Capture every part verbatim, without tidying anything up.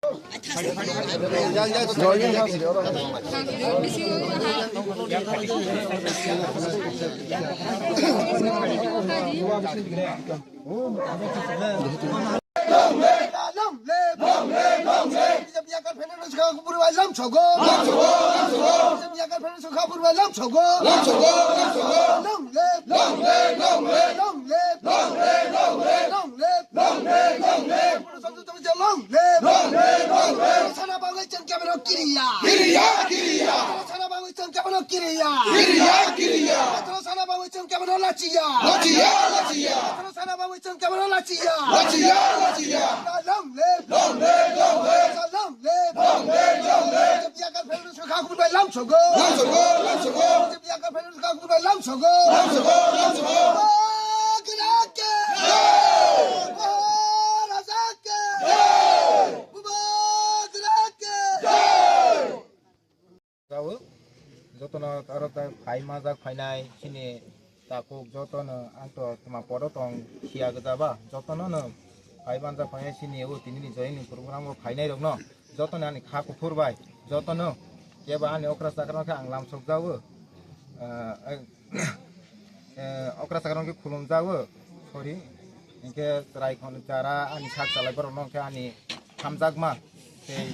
Long live! Long live! Long live! B J P yakar federal sokha purbai lam sogo. Lam sogo, lam sogo. B J P yakar federal sokha purbai lam sogo. Lam sogo, lam sogo. Long live! Long live! Long live! Long live! Long live! Long live! Long live! Long live! Long live! Long live! Long live! Long live! Sana bagwi chwng kebeno kiriya. Kiriya, kiriya. Sana bagwi chwng kebeno kiriya. Kiriya, kiriya. Sana bagwi chwng kebeno lachiya. Lachiya, lachiya. Sana bagwi chwng kebeno lachiya. Lachiya, lachiya. Long live. Long live, long live. Long live. Long live, long live. B J P yakar federal sokha purbai lam sogo. Lam sogo, lam sogo. B J P yakar federal sokha purbai lam sogo. Lam sogo, lam sogo. Bubagra ki jai. Maharaja ki jai. Bubagra ki jai. Jao, jotono aro ta phai majak phainai chini takhuk jotono ang to tma podo tong siya gajaba jotono no phai manjak phainai chini o tini ni joining program o phainai rokno jotono ani kha kuphur bai jotono kebo ani okra chakra khe ang lamsok jao. Ah, eh, okra chakra khe khulum jao, sorry, hinkhe chwrai khon jara ani sak chalai borok no khe ani hamjakma tei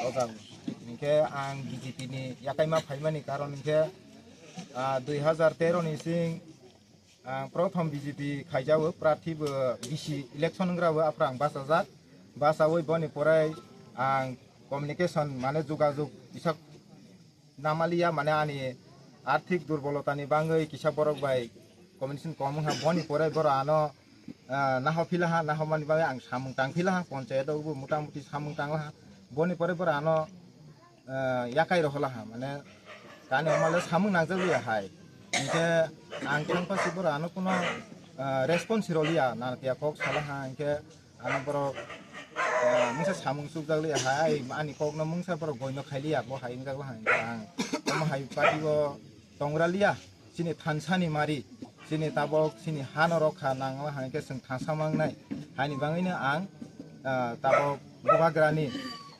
ojak hinkhe ang B J P ni yakaima phaimani karon hinkhe, ah, dui hazar tero ni sing ang prothom B J P khaijao, prarthi bo bisi election wnggra bo aphra ang bachajak, bachawi boni porai ang communication mane jogajog kisa namaliya mane ani arthik durbolotani bangwi kisa borok bai communication kom wngkha, boni pore borok ano, ah, naho philaha, naho mani bagwi ang samung tang philaha, ponchayat o bo mota muti samung tang laha, boni pore borok ano, ah, yakai roholaha, mane kani omale samung nangjak liya hai, hinkhe ang thang pasi borok ano kuno, ah, response roliya, nanapiya kok salaha, hinkhe Ano borok, eh, mungsa samung chukjak liya hai, ani kokno mungsa borok goino khai liya, bo hai wngjak bo hai wngjak ang. Omo hai party o tongra liya, chini thansa ni mari, chini tabok, chini hano rok kha nang la hai khe chwng thansa mangnai. Haini bangwi no ang, eh, tabok bubagrani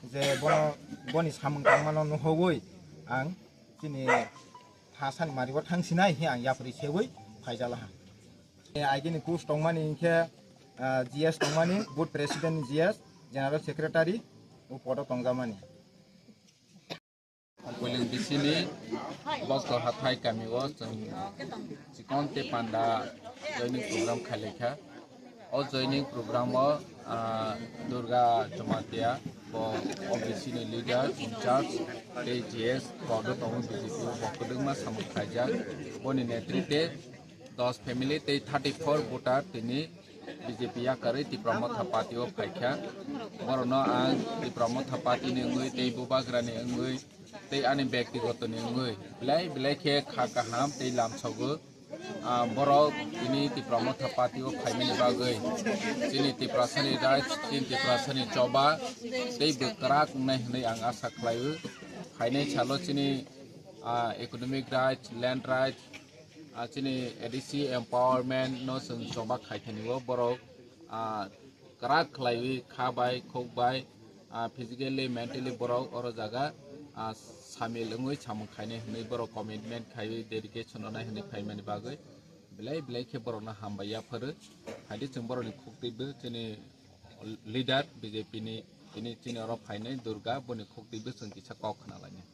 je bono, boni samung tangmano nuhogwi ang chini thansa ni mari o thang sinai hi ang yapri sewi phaijala ha. Aigini coach tongmani hinkhe, ah, G S tongmani, board president ni G S, general secretary, o podo tongjakmani. Koiling bisini Bokto Hathai kami o chwng chikon te panda joining program khailaikha. O joining program o, ah, Durga Jamatia bo O B C ni leader in charge tei G S podo tongo B J P o bo kwbangma samung khaijak. Boni netrite dos family tei thirty four voter tini B J P yakarwi Tipra Motha Party o phaikha. Borokno ang Tipra Motha Party ni wngwi tei Bubagra ni wngwi tei ani byaktigoto ni wngwi belai belai khe kha kaham tei lamsogo. Ah, borok tini Tipra Motha Party o phaimani bagwi chini Tiprasani rights, chini Tiprasani choba tei bwkrak wngnai hwnwi ang asa khlaio. Phainai salo chini, ah, economic rights, land rights, ah, chini A D C empowerment no chwng choba khaithani o borok, ah, kwrak khlaiwi kha bai, khuk bai, ah, physically, mentally borok oro jaga, ah, samil wngwi samung khainai hwnwi borok commitment khaiwi dedication rwnai hwnwi phaimani bagwi belai belai khe borokno hambai yapharo. Haidi chwng borokni khuk twibo chini leader B J P ni tini chini oro phainai Durga boni khuk twibo chwng kisa kok khna lainai.